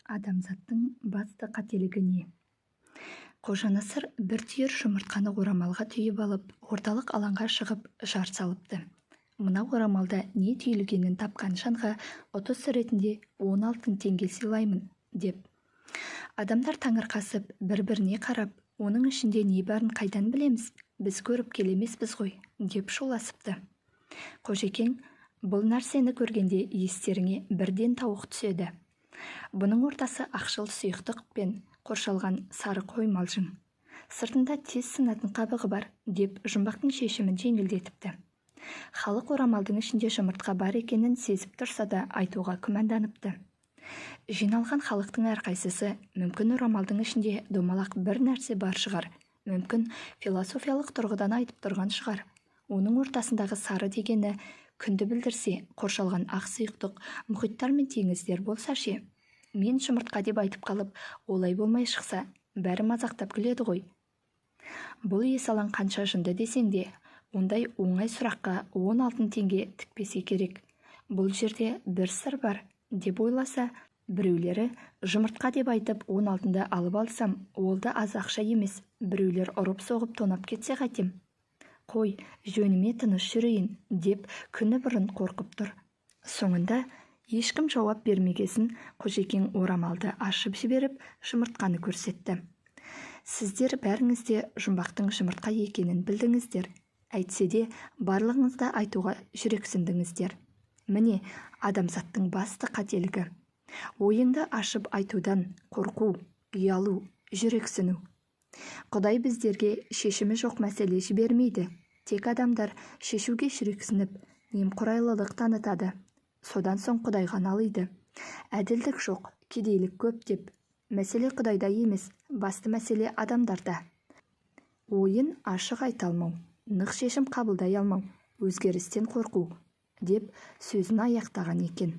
Адамзаттың басты қателігі не? Қожанасыр бір түйір жұмыртқаны орамалға түйіп алып, орталық алаңға шығып жар салыпты: «Мына орамалда не түйілгенін тапқан жанға ұтыс ретінде 10 алтын теңге сыйлаймын», – деп. Адамдар таңырқасып, бір-біріне қарап: «Оның ішінде не барын қайдан білеміз? Біз көріпкел емеспіз ғой», – деп шуласыпты. Қожекең: «Бұл нәрсені көргенде естеріңе бірден тауық түседі. Бұның ортасы ақшыл сұйықтықпен қоршалған сары қоймалжың. Сыртында тез сынатын қабығы бар», – деп жұмбақтың шешімін жеңілдетіпті. Халық орамалдың ішінде жұмыртқа бар екенін сезіп тұрса да, айтуға күмәнданыпты. Жиналған халықтың әрқайсысы: «Мүмкін, орамалдың ішінде домалақ бір нәрсе бар шығар, мүмкін, философиялық тұрғыдан айтып тұрған шығар, оның ортасындағы сары дегені күнді білдірсе, қоршалған ақ сұйықтық мұхиттар мен теңіздер болса ше? Мен жұмыртқа деп айтып қалып, олай болмай шықса, бәрі мазақтап күледі ғой. Бұл есалаң қанша жынды десең де, ондай оңай сұраққа 10 алтын теңге тікпесе керек. Бұл жерде бір сыр бар», – деп ойласа, біреулері: «Жұмыртқа деп айтып, 10 алтынды алып алсам, ол да аз ақша емес, біреулер ұрып-соғып тонап кетсе қайтем? Қой, жөніме тыныш жүрейін», – деп күні бұрын қорқып тұр. Соңында ешкім жауап бермегесін, Қожекең орамалды ашып жіберіп, жұмыртқаны көрсетті: «Сіздер бәріңіз де жұмбақтың жұмыртқа екенін білдіңіздер. Әйтсе де, барлығыңыз да айтуға жүрексіндіңіздер. Міне, адамзаттың басты қателігі: ойыңды ашып айтудан қорқу, ұялу, жүрексіну. Құдай біздерге шешімі жоқ мәселе жібермейді. Тек адамдар шешуге жүрексініп, немқұрайлылық танытады. Содан соң Құдайға налиды: әділдік жоқ, кедейлік көп деп. Мәселе Құдайда емес, басты мәселе адамдарда: ойын ашық айта алмау, нық шешім қабылдай алмау, өзгерістен қорқу», – деп сөзін аяқтаған екен.